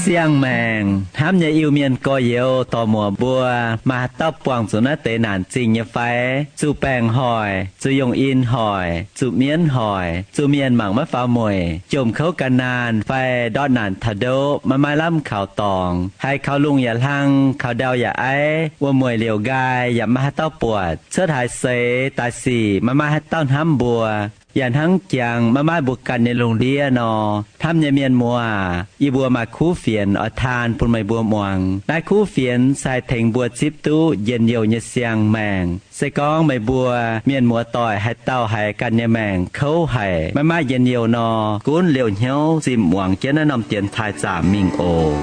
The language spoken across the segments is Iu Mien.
Siang-maengc hnamv nyei Iu-Mienh gorx-youz dorc-muoc mbuo, maaih haaix dauh buangh zuqc naaiv deix naanc zingh nyei fai? Zuqc baengc hoic, zuqc yongh in hoic, zuqc mienv hoic, zuqc mienh mangc maiv faaux mueic, jomc kouv ga'naanh fai ndortv naanc taux ndoqv maiv maaih lamh kaux dorngx, haiz kaux lungh yaac hlang, kaux ndau yaac aiv, wuom-mueic liouc nqaai yaac maiv maaih haaix dauh buatc, cuotv haaix seix daaih sic maiv maaih haaix dauh hnamv mbuo, yaac hnangv jangx maiv maaih mbuo ganh nyei lungh ndiev nor. Hnamv nyei mienh muoz aac, yie mbuo maaih kuv fienx oix taan bun meih mbuo muangx. Naaiv kuv fienx se haih tengx mbuo zipv duqv njien-youh nyei siang-maengc. Se gorngv meih mbuo mienh muoz-doic haaix dauh haiz ganh nyei maengc kouv haic, maiv maaih njien-youh nor, gunv liouh hnyouv zinh muangx jienv naaiv norm dienx taaih zaamc mingh oc.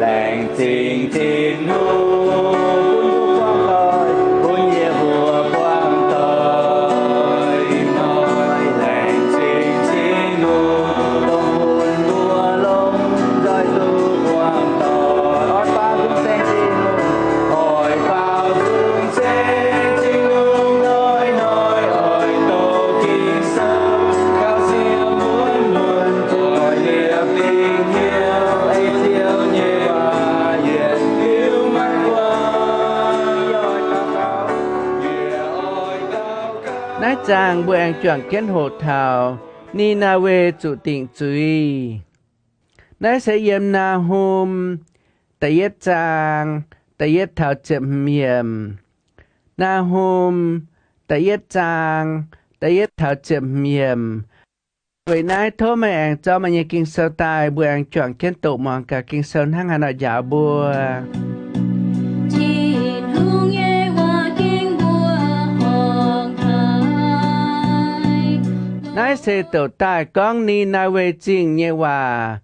Laengz zingh Tin-Hungh, bun yie mbuo buangh doic hnoi. Laengz zingh Tin-Hungh, dongh bun mbuo longc nzoih duqv buangh doic. Oix baaux nzung ceng Tin-Hungh, oix baaux nzung ceng Tin-Hungh, hnoi-hnoi oix doqc Ging-Sou, gauh siou muonz muonz, oix liepc dingc hnyouv ei Ziouv nyei waac yietc liuz maiv guangc. Naaiv zaang mbuo aengx juangc jienv hoqc taux Ni^naa^we zuqc dingc zuiz. Naaiv se yiem Naa^hum da'yietv zaang da'yietv taux ziepc hmz yiemc. Naa^hum da'yietv zaang da'yietv taux ziepc hmz yiemc. Weic naaiv tov meih aengx zorqv meih nyei Ging-Sou daaih, mbuo aengx juangc jienv doqc muangx gaax Ging-Sou hnangv haaix nor njaaux mbuo. Tin-Hungh nyei waac ging mbuo horngc haic. Naaiv se douc daaih gorngv Ni^naa^we Zingh nyei waac.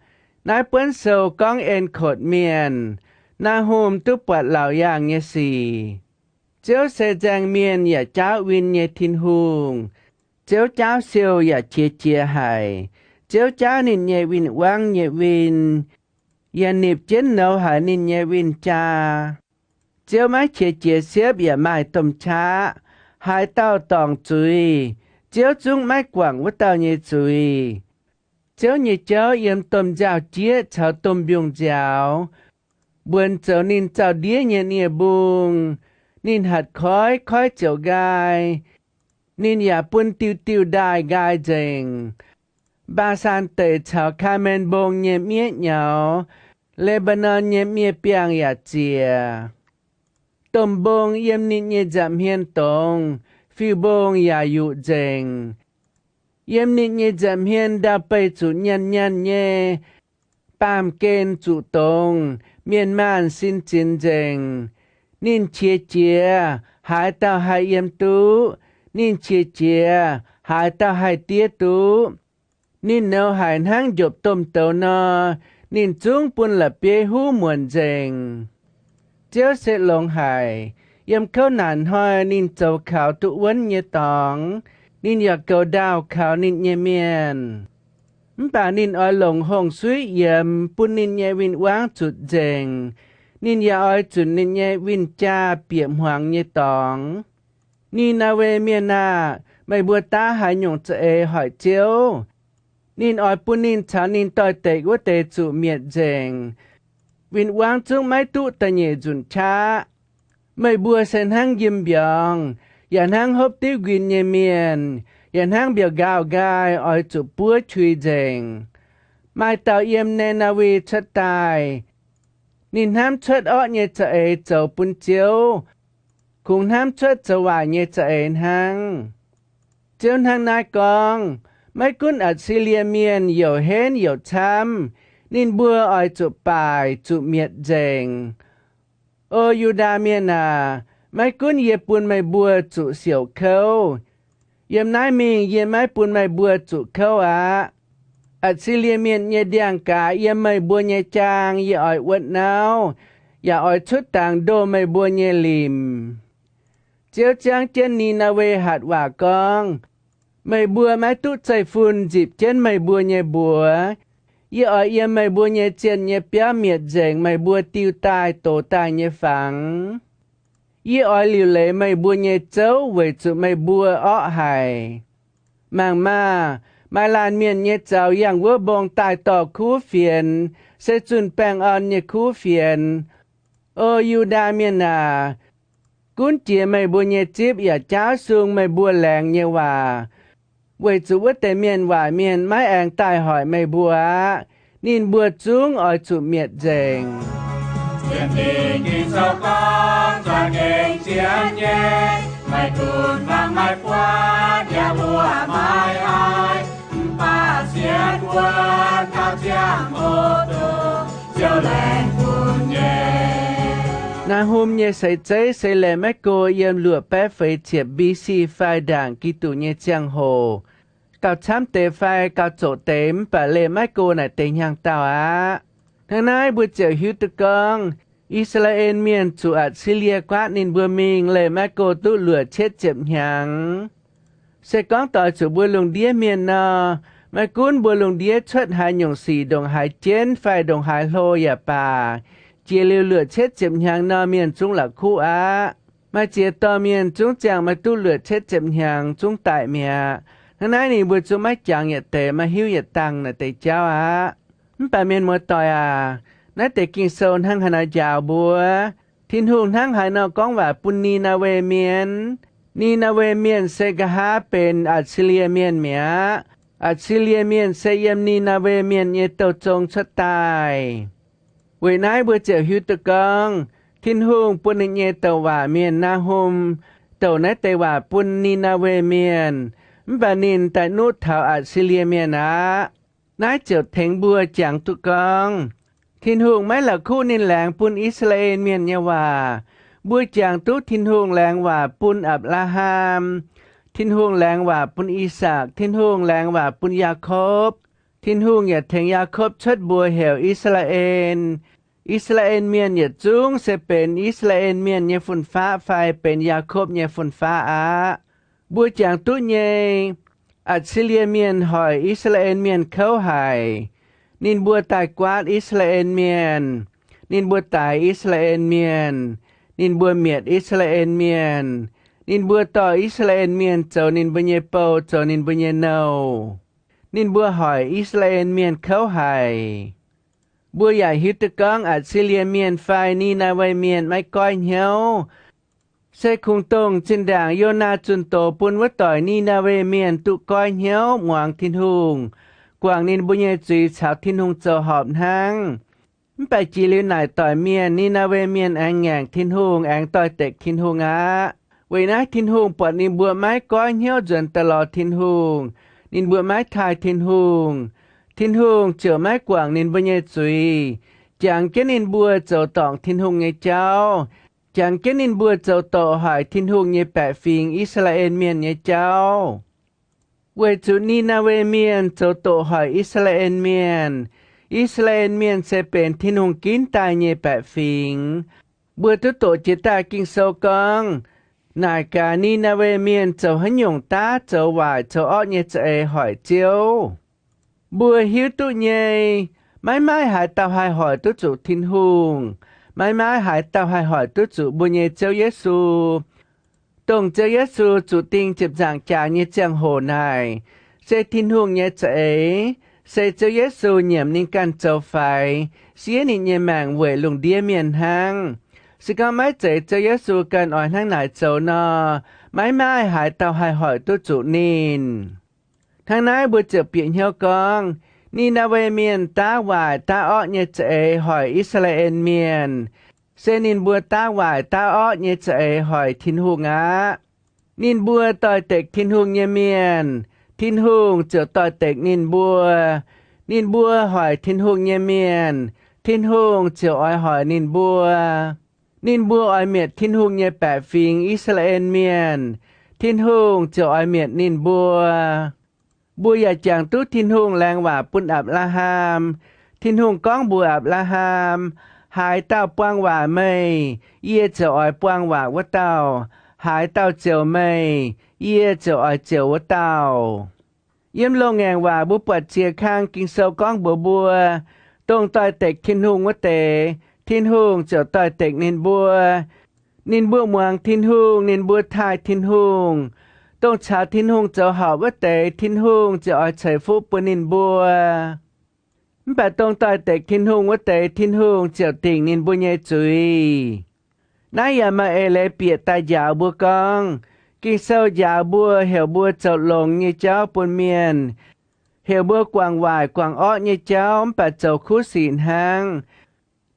Naaiv buonv sou gorngv en kotv mienh, Naa^hum duqv buatc laauc yaangh nyei sic. Ziouv se nzaeng mienh yaac jaauv win nyei Tin-Hungh. Ziouv jaauv siou yaac qiex jiez haic. Ziouv jaauv ninh nyei win-wangv nyei win, yaac nipc jienv nouz haic ninh nyei win-jaa. Ziouv maiv qiex jiez siepv yaac maaih domh qaqv. Haaix dauh dorngc zuiz, Ziouv zungv maiv guangc wuov dauh nyei zuiz. Ziouv nyei jauv yiem domh nziaaux-jieqv caux domh mbiungc-nziaaux. Mbuonx zoux ninh zaux-ndiev nyei nie-mbung. Ninh hatc koiv, koiv ziouc nqaai. Ninh yaac bun diuh diuh ndaaih nqaai nzengc. Mbaa^san Deic caux Kaamen Mbong nyei miev nyaux, Le^mbaa^non nyei miev-biangh yaac ziec. Domh mbong yiem ninh nyei nza'hmien dongz, fiuv-mbong yaac yuqc nzengc. Yiem ninh nyei nza'hmien ndau-beih zuqc nyanh nyanh nyei, baamh gen zuqc dongz, mienh maanh sin zinx nzengc. Ninh qiex jiez, haaix dauh haih yiem duqv? Ninh qiex jiez, haaix dauh haih diev duqv? Ninh nouz haic hnangv njopv domh douz nor, ninh zungv bun la'bieiv huv muonc nzengc. Ziouv se longx haic. Yiem kouv naanc hnoi ninh zoux kaux duqv wuonv nyei dorngx. Ninh yaac goux ndaauh kaux ninh nyei mienh. Mv baac ninh oix longc hongh suiv yiemx bun ninh nyei win-wangv zutc nzengc. Ninh yaac oix zunc ninh nyei win-jaa bieqc hmuangx nyei dorngx. Ni^naa^we Mienh aah! Meih mbuo daav haaix nyungc za'eix hoic Ziouv? Ninh oix bun ninh caux ninh doix-dekc wuov deix zuqc mietc nzengc. Win-wangv zungv maiv duqv da'nyeic nzunc qaqv. Meih mbuo se hnangv njiem mbiorngz, yaac hnangv hopv diuv nquin nyei mienh, yaac hnangv mbiauh nqaauh nqaai oix zuqc buov qui nzengc. Maaih dauh yiem Ni^naa^we cuotv daaih. Ninh hnamv cuotv orqv nyei za'eix zoux bun Ziouv, kungx hnamv cuotv zoux waaic nyei za'eix hnangv. Ziouv hnangv naaiv gorngv, Maiv gunv Atc^si^lie Mienh youc henv youc camv, ninh mbuo oix zuqc baaic zuqc mietc nzengc. O Yu^ndaa Mienh aac, maiv gunv yie bun meih mbuo zuqc siouc kouv, yiem naaiv mingh yie maiv bun meih mbuo zuqc kouv aqv. Atc^si^lie Mienh nyei ndiangx-gaaz yiem meih mbuo nyei jaang yie oix wuonv nauv, yaac oix cuotv dangx ndoh meih mbuo nyei limc. Ziouv ziangv jienv Ni^naa^we hatc waac gorngv, Meih mbuo maiv duqv zeiv-fun nzipc jienv meih mbuo nyei mbuox. Yie oix yiem meih mbuo nyei zienh nyei biauv mietc nzengc meih mbuo diuh daaih dox daaih nyei fangx. Yie oix liuc leiz meih mbuo nyei zouv weic zuqc meih mbuo orqv haic. Mangc maah! Maaih laanh mienh nyei zaux yangh wuov mbong daaih dorh kuv fienx, se zunh baengh orn nyei kuv fienx. O Yu^ndaa Mienh aac, gunv jiex meih mbuo nyei zipv yaac jaauv sung meih mbuo laengz nyei waac, weic zuqc wuov deix mienh waaic mienh maiv aengx daaih hoic meih mbuo aqv. Ninh mbuo zungv oix zuqc mietc nzengc. Naa^hum nyei seix zeiv se Lev^maiv^go yiem luoqc baeqv feix ziepc B C fai ndaangc Giduc nyei ziangh hoc, gauh camv deix fai gauh zoqc deix, mv baac Lev^maiv^go naaic deix hnyangx-daauh aqv. Hnangv naaiv mbuo ziouc hiuv duqv gorngv I^saa^laa^en Mienh zuqc Atc^si^lie guaatv ninh mbuo mingh Lev^maiv^go duqv luoqc cietv ziepc hnyangx. Se gorngv doix zuqc mbuo lungh ndiev mienh nor, maiv gunv mbuo lungh ndiev cuotv haaix nyungc sic ndongc haaix jienv fai ndongc haaix hlo yaac baac, jiex liuz luoqc cietv ziepc hnyangx nor mienh zungv la'kuqv aqv. Maaih ziex dorh mienh zungv ziangh maiv duqv luoqc cietv ziepc hnyangx zungv daic mi'aqv. Hnangv naaiv ninh mbuo zungv maiv jangx yietc deix, maiv hiuv yietc dangh naaic deix jauv aqv. Mv baac mienh muoz-doic aac, naaiv deix Ging-Sou hnangv haaix nor njaaux mbuo? Tin-Hungh hnangv haaix nor gorngv waac bun Ni^naa^we Mienh? Ni^naa^we Mienh se nqa'haav benx Atc^si^lie Mienh mi'aqv. Atc^si^lie Mienh se yiem Ni^naa^we Mienh nyei douh zong cuotv daaih. Weic naaiv mbuo ziouc hiuv duqv gorngv, Tin-Hungh bun ninh nyei douc waac mienh Naa^hum douc naaiv deix waac bun Ni^naa^we Mienh, mv baac ninh daaih nuqv taux Atc^si^lie Mienh aqv. Naaiv ziouc tengx mbuo jangx duqv gorngv, Tin-Hungh maiv la'kuqv ninh laengz bun I^saa^laa^en Mienh nyei waac. Mbuo jangx duqv Tin-Hungh laengz waac bun Apc^laa^ham, Tin-Hungh laengz waac bun I^sakc, Tin-Hungh laengz waac bun Yaakopv. Tin-Hungh yaac tengx Yaakopv cuotv mbuox heuc I^saa^laa^en. I^saa^laa^en Mienh yietc zungv se benx I^saa^laa^en Mienh nyei fun-faqv fai benx Yaakopv nyei fun-faqv aqv. Mbuo jangx duqv nyei, Atc^si^lie Mienh hoic I^saa^laa^en Mienh kouv haic. Ninh mbuo daaih guaatv I^saa^laa^en Mienh. Ninh mbuo daix I^saa^laa^en Mienh. Ninh mbuo mietc I^saa^laa^en Mienh. Ninh mbuo dorh I^saa^laa^en Mienh zoux ninh mbuo nyei bou, zoux ninh mbuo nyei nouh. Ninh mbuo hoic I^saa^laa^en Mienh kouv haic. Mbuo yaac hiuv duqv gorngv Atc^si^lie Mienh fai Ni^naa^we Mienh maiv goiv hnyouv. Se kungx dongh zinh ndaangc Yonaa zunh doz bun wuov doic Ni^naa^we Mienh duqv goiv hnyouv muangx Tin-Hungh, guangc ninh mbuo nyei zuiz caux Tin-Hungh zoux horpc hnangv. Mv baac jiex liuz naaic doic mienh, Ni^naa^we Mienh aengx ngaengc Tin-Hungh, aengx doix-dekc Tin-Hungh aqv. Weic naaiv Tin-Hungh buatc ninh mbuo maiv goiv hnyouv nzuonx daaih lorz Tin-Hungh, ninh mbuo maiv taaih Tin-Hungh, Tin-Hungh ziouc maiv guangc ninh mbuo nyei zuiz, jangx jienv ninh mbuo zoux dorngc Tin-Hungh nyei jauv, jangx jienv ninh mbuo zoux doqc hoic Tin-Hungh nyei baeqc fingx, I^saa^laa^en Mienh, nyei jauv. Weic zuqc Ni^naa^we Mienh zoux doqc hoic I^saa^laa^en Mienh. I^saa^laa^en Mienh se benx Tin-Hungh ginv daaih nyei baeqc fingx. Mbuo duqv doqc jiex daaih Ging-Sou gorngv, naaic gaax Ni^naa^we Mienh zoux haaix nyungc daav zoux waaic zoux orqv nyei za'eix hoic Ziouv. Mbuo hiuv duqv nyei, maiv maaih haaix dauh haih hoic duqv zuqc Tin-Hungh. Maiv maaih haaix dauh haih hoic duqv zuqc mbuo nyei Ziouv Yesu. Dongh Ziouv Yesu zuqc ding ziepc nzaangc jaax nyei ziangh hoc naaic, se Tin-Hungh nyei za'eix, se Ziouv Yesu nyiemc ninh ganh zoux faix, siev ninh nyei maengc weic lungh ndiev mienh hnangv. Se gorngv maiv zeiz Ziouv Yesu ganh oix hnangv naaic zoux nor, maiv maaih haaix dauh haih hoic duqv zuqc ninh. Hnangv naaiv mbuo ziouc bieqc hnyouv gorngv, Ni^naa^we Mienh daav waaic daav orqv nyei za'eix hoic I^saa^laa^en Mienh, se ninh mbuo daav waaic daav orqv nyei za'eix hoic Tin-Hungh aqv. Ninh mbuo doix-dekc Tin-Hungh nyei mienh, Tin-Hungh ziouc doix-dekc ninh mbuo. Ninh mbuo hoic Tin-Hungh nyei mienh, Tin-Hungh ziouc oix hoic ninh mbuo. Ninh mbuo oix mietc Tin-Hungh nyei baeqc fingx, I^saa^laa^en Mienh, Tin-Hungh ziouc oix mietc ninh mbuo. Mbuo yaac jangx duqv Tin-Hungh laengz waac bun Apc^laa^ham. Tin-Hungh gorngv mbuox Apc^laa^ham, Haaix dauh buang waac meih, yie ziouc oix buang waac wuov dauh. Haaix dauh ziouc meih, yie ziouc oix ziouc wuov dauh. Yiem loz-ngaengc waac mbuo buatc jiex kang Ging-Sou gorngv mbuox mbuo, dongh doix-dekc Tin-Hungh wuov deix, Tin-Hungh ziouc doix-dekc ninh mbuo. Ninh mbuo muangx Tin-Hungh, ninh mbuo taaih Tin-Hungh. Dongh caux Tin-Hungh zoux horpc wuov deix, Tin-Hungh ziouc oix ceix fuqv bun ninh mbuo. Mv baac dongh doix-dekc Tin-Hungh wuov deix, Tin-Hungh ziouc dingc ninh mbuo nyei zuiz. Naaiv yaac maaih eix leiz bieqc daaih njaaux mbuo gorngv, Ging-Sou njaaux mbuo heuc mbuo zoux longx nyei jauv bun mienh, heuc mbuo guangc waaic guangc orqv nyei jauv mv baac zoux kuv sic hnangv.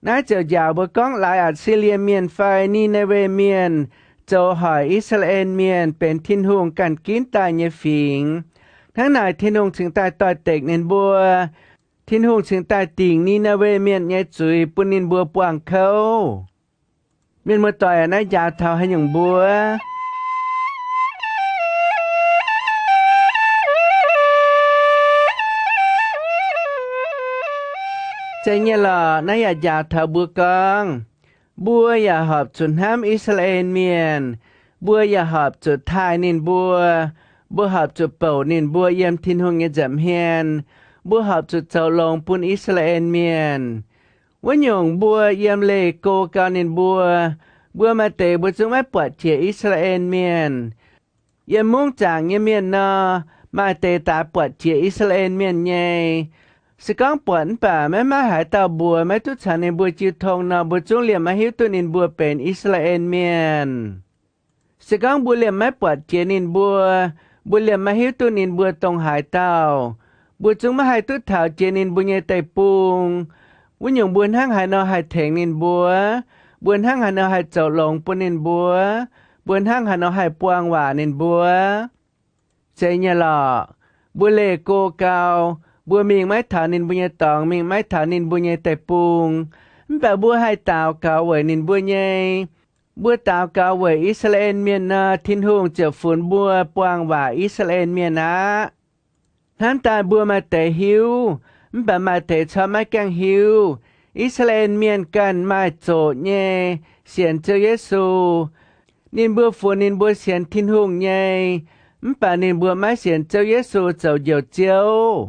Naaiv ziouc njaaux mbuo gorngv laaix Atc^si^lie Mienh fai Ni^naa^we Mienh zoux hoic I^saa^laa^en Mienh benx Tin-Hungh ganh ginv daaih nyei fingx. Hnangv naaic Tin-Hungh cingx daaih doix-dekc ninh mbuo. Tin-Hungh cingx daaih dingc Ni^naa^we Mienh nyei zuiz bun ninh mbuo buangh kouv. Mienh muoz-doic, naaiv njaaux taux haaix nyungc mbuo? Zeiz nyei lorqc. Naaiv yaac njaaux taux mbuo gorngv, mbuo yaac horpc zuqc hnamv I^saa^laa^en Mienh. Mbuo yaac horpc zuqc taaih ninh mbuo. Mbuo horpc zuqc bouc ninh mbuo yiem Tin-Hungh nyei nza'hmien. Mbuo horpc zuqc zoux longx bun I^saa^laa^en Mienh. Wuov nyungc, mbuo yiem leih go gau ninh mbuo. Mbuo maaih deix mbuo zungv maiv buatc jiex I^saa^laa^en Mienh. Yiem mungv zaangc nyei mienh nor, maaih deix daaix buatc jiex I^saa^laa^en Mienh nyei. Se gorngv buatc mv baac maiv maaih haaix dauh mbuox, maiv duqv caux ninh mbuo jiu tong nor, mbuo zungv liemh maiv hiuv duqv ninh mbuo benx I^saa^laa^en Mienh. Se gorngv mbuo liemh maiv buatc jiex ninh mbuo, mbuo liemh maiv hiuv duqv ninh mbuo dongh haaix dauh, mbuo zungv maiv haih duqv taux jiex ninh mbuo nyei deic-bung. Wuov nyungc, mbuo hnangv haaix nor haih tengx ninh mbuo? Mbuo hnangv haaix nor haih zoux longx bun ninh mbuo? Mbuo hnangv haaix nor haih buang waac ninh mbuo? Zeiz nyei lorqc. Mbuo leih go gau, mbuo mingh maiv taux ninh mbuo nyei dorngx, mingh maiv taux ninh mbuo nyei deic-bung, mv baac mbuo haih daux gaux weic ninh mbuo nyei. Mbuo daux gaux weic I^saa^laa^en Mienh nor, Tin-Hungh ziouc funx mbuo buang waac I^saa^laa^en Mienh aqv. Hnamv daaih mbuo maaih deix hiuv, mv baac maaih deix corc maiv gaengh hiuv. I^saa^laa^en Mienh ganh maaih zoqc nyei sienx Ziouv Yesu. Ninh mbuo funx ninh mbuo sienx Tin-Hungh nyei, mv baac ninh mbuo maiv sienx Ziouv Yesu zoux Njoux Ziouv.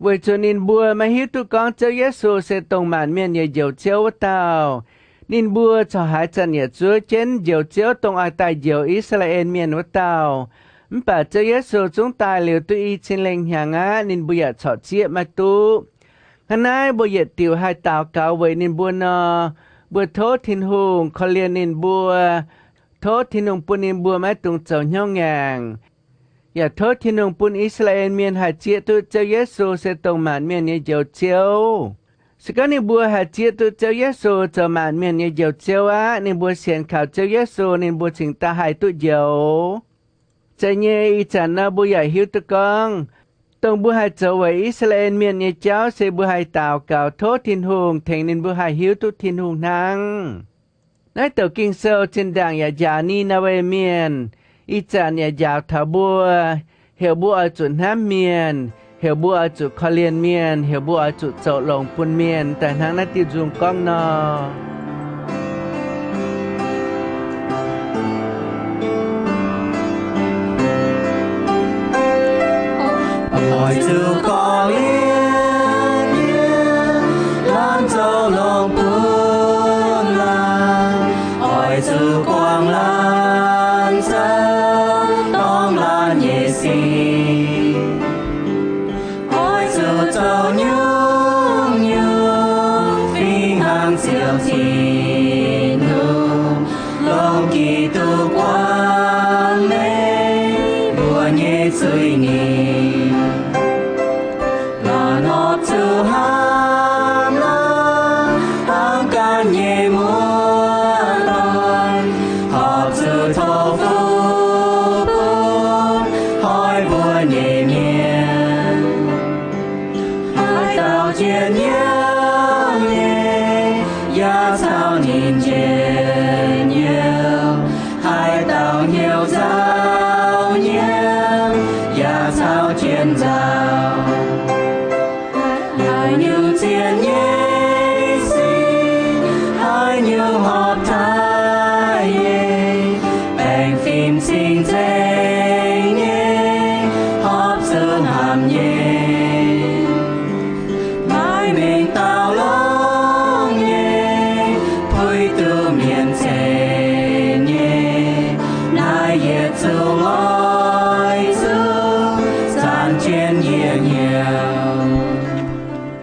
Weic zuqc ninh mbuo maiv hiuv duqv gorngv Ziouv Yesu se dongh maanc mienh nyei Njoux Ziouv wuov dauh, ninh mbuo corc haaix zanc yaac zuov jienv Njoux Ziouv dongh oix daaih njoux I^saa^laa^en Mienh wuov dauh. Mv baac Ziouv Yesu zungv daaih liuz duqv i cin lengh hnyangx aqv, ninh mbuo yaac corc zieqv maiv duqv. Hnangv naaiv mbuo yietc diuc haih daux gaux weic ninh mbuo nor, mbuo tov Tin-Hungh korv-lienh ninh mbuo, tov Tin-Hungh bun ninh mbuo maiv dungx zoux hnyouv ngaengc, yaac tov Tin-Hungh bun I^saa^laa^en Mienh haih zieqv duqv Ziouv Yesu se dongh maanc mienh nyei Njoux Ziouv. Se gorngv ninh mbuo haih zieqv duqv Ziouv Yesu zoux maanc mienh nyei Njoux Ziouv aqv, ninh mbuo sienx kaux Ziouv Yesu, ninh mbuo cingx daaih haih duqv njoux. Zeiz nyei, ih zanc nor mbuo yaac hiuv duqv gorngv, dongh mbuo haih zoux weic I^saa^laa^en Mienh nyei jauv se mbuo haih daux gaux tov Tin-Hungh tengx ninh mbuo haih hiuv duqv Tin-Hungh hnangv. Naaiv douc Ging-Sou zinh ndaangc yaac njaaux Ni^naa^we Mienh, ih zanc yaac njaaux taux mbuo, heuc mbuo oix zuqc hnamv mienh, heuc mbuo oix zuqc korv-lienh mienh, heuc mbuo oix zuqc zoux longx bun mienh daaih hnangv naaiv diuh nzung gorngv nor. Oix zuqc korv-lienh mienh, laanh zoux longx bun laanh. Oix zuqc buangh laanh zoux dongh laanh nyei sic. Oix zuqc zoux nyungc-nyungc fih hnangv Ziouv Tin-Hungh, longc Giduc buangh meih mbuo nyei zuiz-nyeic. Laanh horpc zuqc hnamv lorz hnangv ganh nyei muoz-doic, horpc zuqc tov fuqv bun hnoi mbuo nyei mienh. Haaix dauh jiex hnyouv nyei, yaac caux ninh njien-youh. Haaix dauh hnyouv nzauh nyei, yaac caux jienv nzauh. Haaix nyungc zien nyei sic, haaix nyungc horpc taaih nyei,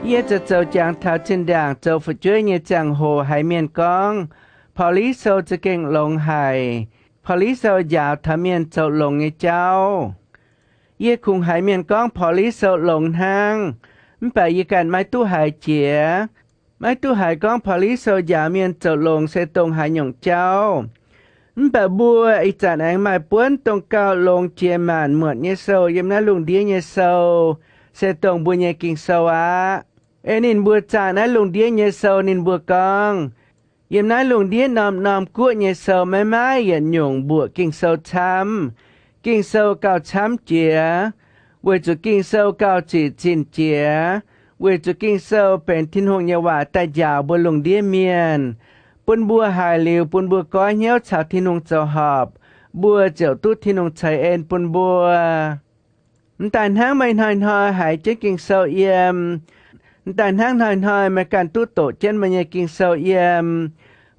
Yie zoux zoux jangx taux zinh ndaangc zoux fu'jueiv nyei ziangh hoc haiz mienh gorngv, Paulus Sou za'gengh longx haic. Paulus Sou njaaux taux mienh zoux longx nyei jauv. Yie kungx haiz mienh gorngv Paulus Sou longx hnangv, mv baac yie ganh maiv duqv haiz jiex. Maiv duqv haiz gorngv Paulus Sou njaaux mienh zoux longx se dongh haaix nyungc jauv. Mv baac mbuo ih zanc aengx maaih buonv dongh gauh longx jiex maanc muotc nyei sou yiem naaiv lungh ndiev nyei sou, se dongh mbuo nyei Ging-Sou aqv. Ei ninh mbuo zaah naaiv lungh ndiev nyei sou, ninh mbuo gorngv, yiem naaiv lungh ndiev norm-norm guoqv nyei sou maiv maaih yietc nyungc mbuoqc Ging-Sou camv. Ging-Sou gauh camv jiex, weic zuqc Ging-Sou gauh zic zinh jiex, weic zuqc Ging-Sou benx Tin-Hungh nyei waac daaih njaaux mbuo lungh ndiev mienh, bun mbuo haiz liuz bun mbuo goiv hnyouv caux Tin-Hungh zoux horpc, mbuo ziouc duqv Tin-Hungh ceix en bun mbuo. M'daaih hnangv meih hnoi-hnoi haiz jienv Ging-Sou yiem, m'daaih hnangv hnoi-hnoi meih ganh duqv doqc jienv meih nyei Ging-Sou yiem.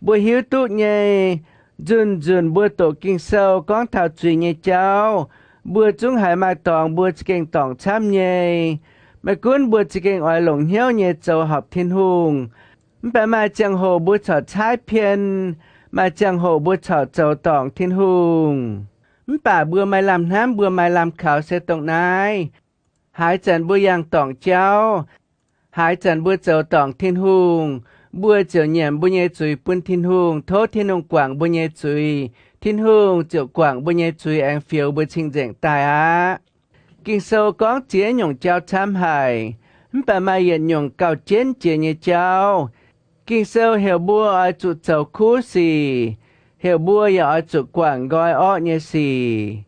Mbuo hiuv duqv nyei, nzunc-nzunc mbuo doqc Ging-Sou gorngv taux zuiz nyei jauv, mbuo zungv haiz maaih dorngx mbuo za'gengh dorngc camv nyei. Maiv gunv mbuo za'gengh oix longc hnyouv nyei zoux horpc Tin-Hungh, mv baac maaih ziangh hoc mbuo corc caaiv pien, maaih ziangh hoc mbuo corc zoux dorngc Tin-Hungh. Mv baac mbuo maaih lamh hnamv, mbuo maaih lamh kaux se dongh naaiv. Haaix zanc mbuo yangh dorngc jauv, haaix zanc mbuo zoux dorngc Tin-Hungh, mbuo ziouc nyiemc mbuo nyei zuiz bun Tin-Hungh, tov Tin-Hungh guangc mbuo nyei zuiz. Tin-Hungh ziouc guangc mbuo nyei zuiz aengx fioux mbuo cing-nzengc daaih aqv. Ging-Sou gorngv ziex nyungc jauv camv haic, mv baac maaih yietc nyungc gauh jienv jiex nyei jauv. Ging-Sou heuc mbuo oix zuqc zoux kuv sic, heuc mbuo yaac oix zuqc guangc nqoi orqv nyei sic.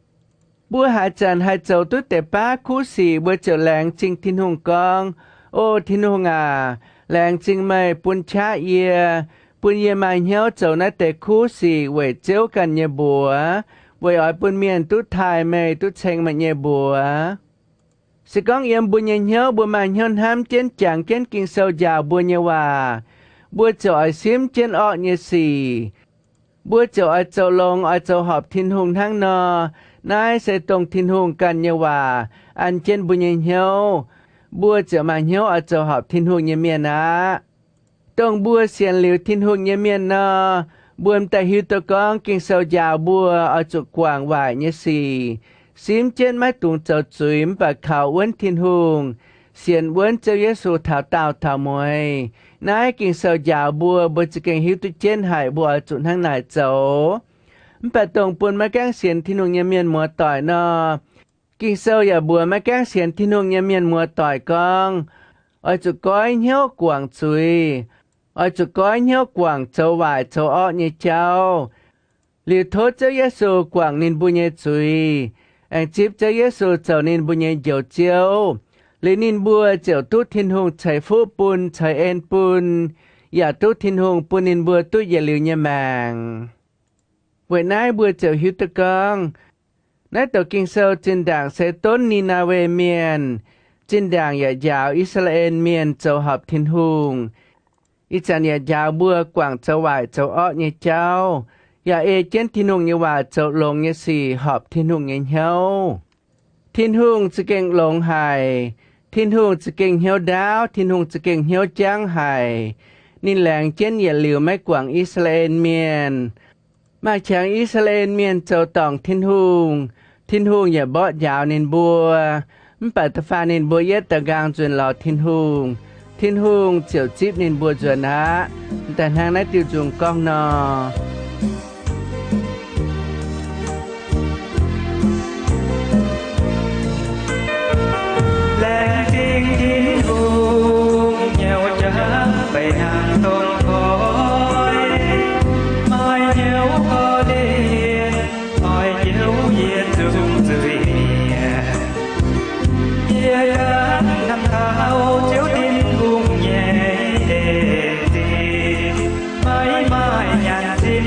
Mbuo haaix zanc haih zoux duqv deix baav kuv sic, mbuo ziouc laengz zingh Tin-Hungh gorngv, O Tin-Hungh aac, laengz zingh meih bun qaqv yie, bun yie maaih hnyouv zoux naaiv deix kuv sic weic Ziouv ganh nyei mbuox, weic oix bun mienh duqv taaih meih, duqv ceng meih nyei mbuox. Se gorngv yiem mbuo nyei hnyouv mbuo maaih hnyouv hnamv jienv jangx jienv Ging-Sou njaaux mbuo nyei waac, mbuo ziouc oix simv jienv orqv nyei sic. Mbuo ziouc oix zoux longx, oix zoux horpc Tin-Hungh hnangv nor. Naaiv se dongh Tin-Hungh ganh nyei waac an jienv mbuo nyei hnyouv. Mbuo ziouc maaih hnyouv oix zoux horpc Tin-Hungh nyei mienh aqv. Dongh mbuo sienx liuz Tin-Hungh nyei mienh nor, mbuo m'daaih hiuv duqv gorngv Ging-Sou njaaux mbuo oix zuqc guangc waaic nyei sic, simv jienv maiv dungx zoux zuiz mv baac kaux wuonv Tin-Hungh, sienx wuonv Ziouv Yesu taux daauh taux mueiz. Naaiv Ging-Sou njaaux mbuo, mbuo za'gengh hiuv duqv jienv haic mbuo oix zuqc hnangv naaic zoux. Mv baac dongh bun maiv gaengh sienx Tin-Hungh nyei mienh muoz-doic nor, Ging-Sou yaac mbuox maiv gaengh sienx Tin-Hungh nyei mienh muoz-doic gorngv, oix zuqc goiv hnyouv guangc zuiz, oix zuqc goiv hnyouv guangc zoux waaic zoux orqv nyei jauv. Liuz tov Ziouv Yesu guangc ninh mbuo nyei zuiz, aengx zipv Ziouv Yesu zoux ninh mbuo nyei Njoux Ziouv. Liuz ninh mbuo ziouc duqv Tin-Hungh ceix fuqv bun, ceix en bun, yaac duqv Tin-Hungh bun ninh mbuo duqv yietc liuz nyei maengc. Weic naaiv mbuo ziouc hiuv duqv gorngv, naaiv douc Ging-Sou zinh ndaangc se donv Ni^naa^we Mienh, zinh ndaangc yaac njaaux I^saa^laa^en Mienh zoux horpc Tin-Hungh. Ih zanc yaac njaaux mbuo guangc zoux waaic zoux orqv nyei jauv, yaac ei jienv Tin-Hungh nyei waac zoux longx nyei sic horpc Tin-Hungh nyei hnyouv. Tin-Hungh za'gengh longx haic. Tin-Hungh za'gengh hnyouv ndaauv. Tin-Hungh za'gengh hnyouv jangv haic. Ninh laengz jienv yietc liuz maiv guangc I^saa^laa^en Mienh. Maaih qangx I^saa^laa^en Mienh zoux dorngc Tin-Hungh, Tin-Hungh yaac mborqv njaaux ninh mbuo. Mv baac da'faanh ninh mbuo yietv da'nqaang nzuonx lorz Tin-Hungh, Tin-Hungh ziouc zipv ninh mbuo nzuonx aqv. M'daaih hnangv naaiv diuh nzung gorngv nor. Laengz zingh Tin-Hungh nyei jauv fai hnangv dongh koi, maaih hnyouv korv-lienh, oix njoux yie zungv zuiz-mienh. Yie ganh hnamv taux Ziouv Tin-Hungh nyei en zingh, maiv maaih nyanc sin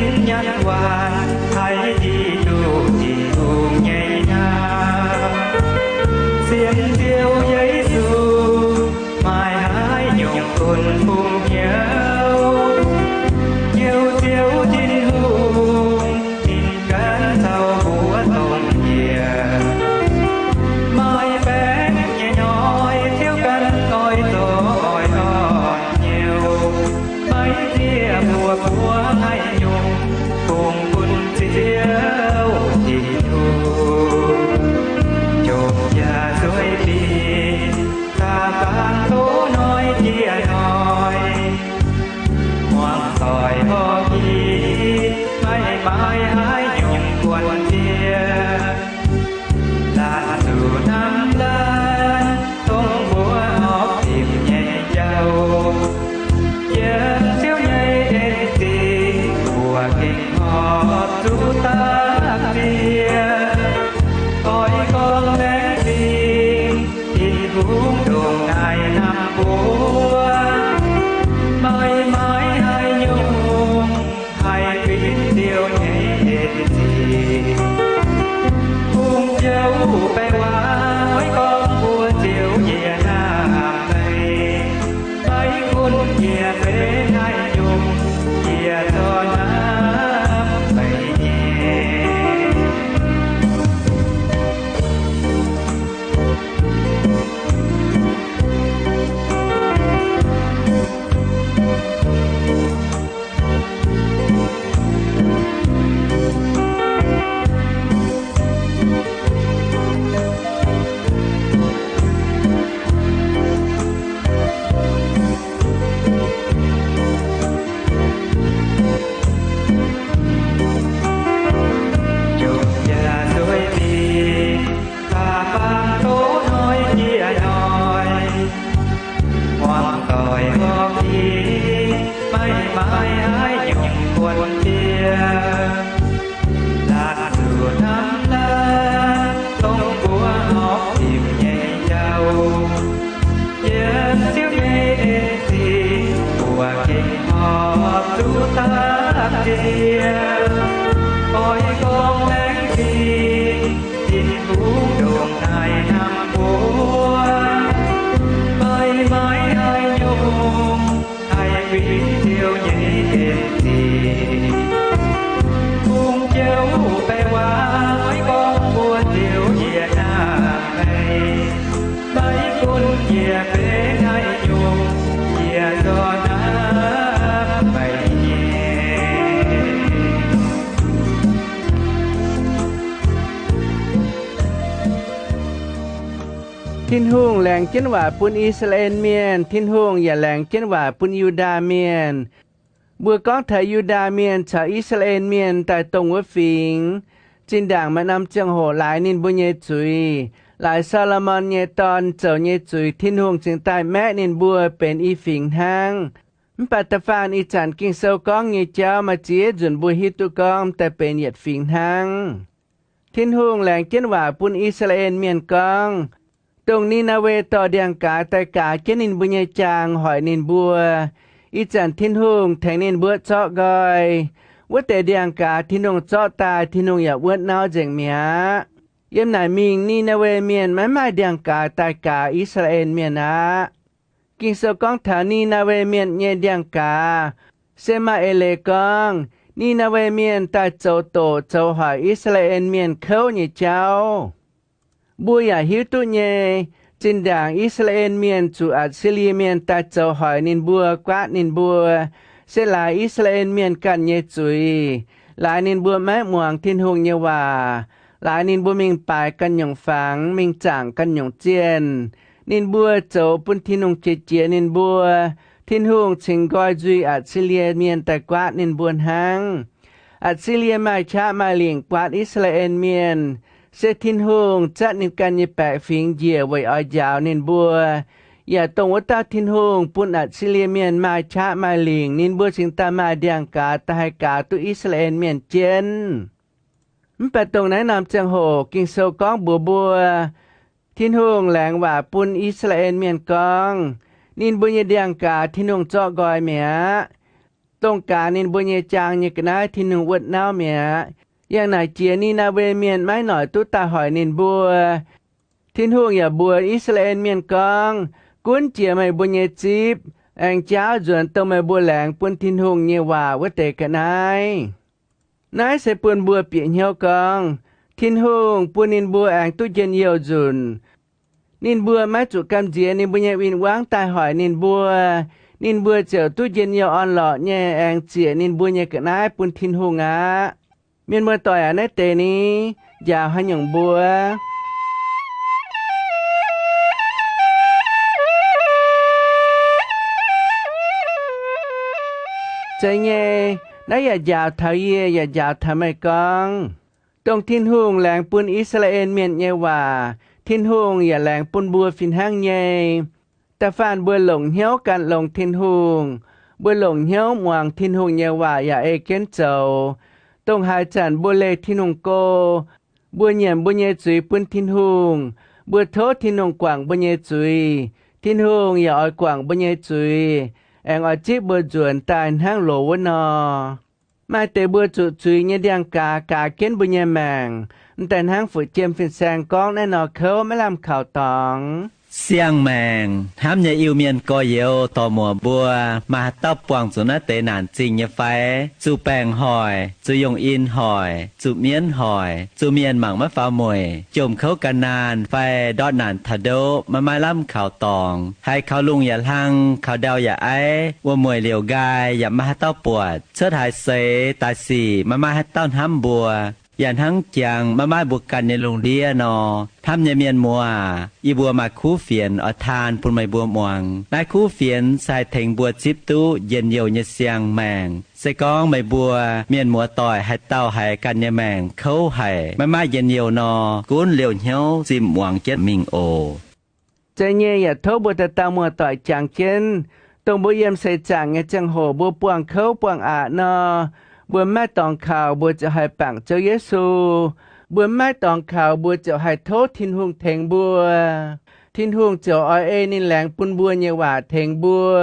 Maiv haiz nyungc haih fingx Ziouv nyei en sic. Bung jouv baeqc waac maiv gorngv mbuo Ziouv njiec hnangv haaix, maiv gunv njiec benx haaix nyungc, njiec nzorng hnangv meih nyei. Tin-Hungh laengz jienv waac bun I^saa^laa^en Mienh. Tin-Hungh yaac laengz jienv waac bun Yu^ndaa Mienh. Mbuo gorngv taux Yu^ndaa Mienh caux I^saa^laa^en Mienh daaih dongh wuov fingx, zinh ndaangc maaih norm ziangh hoc laaix ninh mbuo nyei zuiz, laaix Saa^lo^morn nyei dorn zoux nyei zuiz, Tin-Hungh cingx daaih maeqv ninh mbuo benx i fingx hnangv. Mv baac da'faanh ih zanc Ging-Sou gorngv nyei jauv maaih ziex nzunc mbuo hiuv duqv gorngv daaih benx yietc fingx hnangv. Tin-Hungh laengz jienv waac bun I^saa^laa^en Mienh gorngv, dongh Ni^naa^we dorh ndiangx-gaaz daaih gaaz jienv ninh mbuo nyei jaang hoic ninh mbuo. Ih zanc Tin-Hungh tengx ninh mbuo zorqv nqoi. Wuov deix ndiangx-gaaz Tin-Hungh zorqv daaih, Tin-Hungh yaac wuonv nauv nzengc mi'aqv. Yiem naaic mingh Ni^naa^we Mienh maiv maaih ndiangx-gaaz daaih gaaz I^saa^laa^en Mienh aqv. Ging-Sou gorngv taux Ni^naa^we Mienh nyei ndiangx-gaaz, se maaih eix leiz gorngv Ni^naa^we Mienh daaih zoux doqc zoux hoic I^saa^laa^en Mienh kouv nyei jauv. Mbuo yaac hiuv duqv nyei, zinh ndaangc I^saa^laa^en Mienh zuqc Atc^si^lie Mienh daaih zoux hoic ninh mbuo, guaatv ninh mbuo, se laaix I^saa^laa^en Mienh ganh nyei zuiz, laaix ninh mbuo maiv muangx Tin-Hungh nyei waac, laaix ninh mbuo mingh baaix ganh nyungc fangx, mingh zaangc ganh nyungc zienh. Ninh mbuo zoux bun Tin-Hungh qiex jiez ninh mbuo. Tin-Hungh cingx nqoi nzuih Atc^si^lie Mienh daaih guaatv ninh mbuo hnangv. Atc^si^lie maaih qaqv maaih lingc guaatv I^saa^laa^en Mienh, se Tin-Hungh zatv ninh ganh nyei baeqc fingx njiec weic oix njaaux ninh mbuo. Yaac dongh wuov dauh Tin-Hungh bun Atc^si^lie Mienh maaih qaqv maaih lingc, ninh mbuo cingx daaih maaih ndiangx-gaaz daaih haih gaaz duqv I^saa^laa^en Mienh jienv. Mv baac dongh naaiv norm ziangh hoc Ging-Sou gorngv mbuox mbuo, Tin-Hungh laengz waac bun I^saa^laa^en Mienh gorngv, ninh mbuo nyei ndiangx-gaaz Tin-Hungh zorqv nqoi mi'aqv. Dongh gaaz ninh mbuo nyei jaang nyei ga'naaiv Tin-Hungh wuonv nauv mi'aqv. Yangh naaic jiex Ni^naa^we Mienh maiv noic duqv daaih hoic ninh mbuo. Tin-Hungh yaac mbuox I^saa^laa^en Mienh gorngv, gunv jiex meih mbuo nyei zipv, aengx jaauv nzuonx dongh meih mbuo laengz bun Tin-Hungh nyei waac wuov deix ga'naaiv. Naaiv se bun mbuo bieqc hnyouv gorngv, Tin-Hungh bun ninh mbuo aengx duqv njien-youh nzunc. Ninh mbuo maiv zuqc gamh nziex ninh mbuo nyei win-wangv daaih hoic ninh mbuo. Ninh mbuo ziouc duqv njien-youh orn-lorqc nyei aengx ziec ninh mbuo nyei ga'naaiv bun Tin-Hungh aqv. Mienh muoz-doic aac, naaiv deix ni, njaaux haaix nyungc mbuo? Zeiz nyei, naaiv yaac njaaux taux yie, yaac njaaux taux meih gorngv, dongh Tin-Hungh laengz bun I^saa^laa^en Mienh nyei waac, Tin-Hungh yaac laengz bun mbuo fih hnangv nyei. Da'faanh mbuo longc hnyouv gan longx Tin-Hungh, mbuo longc hnyouv muangx Tin-Hungh nyei waac yaac ei jienv zoux, dongh haaix zanc mbuo leih Tin-Hungh go, mbuo nyiemc mbuo nyei zuiz bun Tin-Hungh, mbuo tov Tin-Hungh guangc mbuo nyei zuiz, Tin-Hungh yaac oix guangc mbuo nyei zuiz, aengx oix zipv mbuo nzuonx daaih hnangv loz wuov nor. Maaih deix mbuo zuqc zuiz nyei ndiangx-gaaz gaaz jienv mbuo nyei maengc, m'daaih hnangv Fu'jiem Fin-Saeng gorngv naaiv nor kouv maiv lamh kaux dorngx. Siang-maengc hnamv nyei Iu-Mienh gorx-youz dorc-muoc mbuo, maaih haaix dauh buangh zuqc naaiv deix naanc zingh nyei fai? Zuqc baengc hoic, zuqc yongh in hoic, zuqc mienv hoic, zuqc mienh mangc maiv faaux mueic, jomc kouv gan naanh fai ndortv naanc taux ndoqv maiv maaih lamh kaux dorngx, haiz kaux lungh yaac hlang, kaux ndau yaac aiv, wuom-mueic liouc nqaai yaac maiv maaih haaix dauh buatc, cuotv haaix seix daaih sic maiv maaih haaix dauh hnamv mbuo, yaac hnangv jangx maiv maaih mbuo ganh nyei lungh ndiev nor. Hnamv nyei mienh muoz aac, yie mbuo maaih kuv fienx oix taan bun meih mbuo muangx. Naaiv kuv fienx se haih tengx mbuo zipv duqv njien-youh nyei siang-maengc. Se gorngv meih mbuo mienh muoz-doic haaix dauh haiz ganh nyei maengc kouv haic, maiv maaih njien-youh nor, gunv liouh hnyouv zimh muangx jienv mingh oc. Zeiz nyei, yaac tov mbuo dauh dauh muoz-doic jangx jienv, dongh mbuo yiem seix zaangc nyei ziangh hoc mbuo buangh kouv buangh aqc nor, mbuo maiv maaih dorngx kaux mbuo ziouc haih bangc Ziouv Yesu. Mbuo maiv maaih dorngx kaux mbuo ziouc haih tov Tin-Hungh tengx mbuo. Tin-Hungh ziouc oix ei ninh laengz bun mbuo nyei waac tengx mbuo.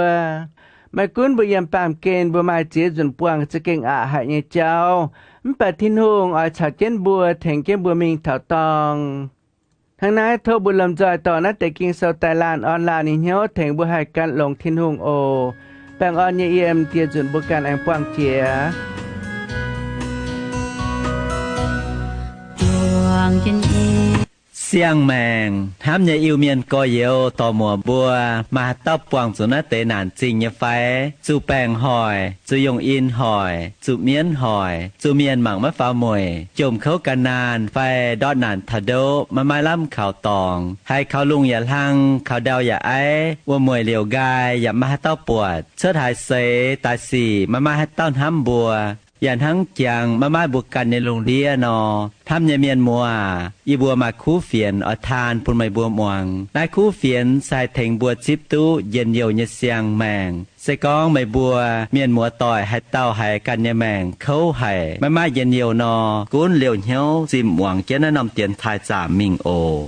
Maiv gunv mbuo yiem baamh gen mbuo maaih ziex nzunc buangh za'gengh aqc haic nyei jauv, mv baac Tin-Hungh oix caux jienv mbuo, tengx jienv mbuo mingh taux dorngh. Hnangv naaiv tov mbuo lomh nzoih dorh naaiv deix Ging-Sou daaih laanh orn laanh nyei hnyouv tengx mbuo haih gan longx Tin-Hungh oc. Baengh orn nyei yiem, dieh nzunc mbuo ganh aengx buangh jiex. Siang-maengc hnamv nyei Iu-Mienh gorx-youz dorc-muoc mbuo, maaih haaix dauh buangh zuqc naaiv deix naanc zingh nyei fai? Zuqc baengc hoic, zuqc yongh in hoic, zuqc mienv hoic, zuqc mienh mangc maiv faaux mueic, jomc kouv gan naanh fai ndortv naanc taux ndoqv maiv maaih lamh kaux dorngx, haiz kaux lungh yaac hlang, kaux ndau yaac aiv, wuom-mueic liouc nqaai yaac maiv maaih haaix dauh buatc, cuotv haaix seix daaih sic maiv maaih haaix dauh hnamv mbuo. Yaac hnangv jangx maiv maaih mbuo ganh nyei lungh ndiev nor, hnamv nyei mienh muoz aac, yie mbuo maaih kuv fienx oix taan bun meih mbuo muangx. Naaiv kuv fienx se haih tengx mbuo zipv duqv njien-youh nyei siang-maengc. Se gorngv meih mbuo mienh muoz-doic haaix dauh haiz ganh nyei maengc kouv haic, maiv maaih njien-youh nor, gunv liouh hnyouv zimh muangx jienv naaiv norm dienx taaih zaamc mingh oc.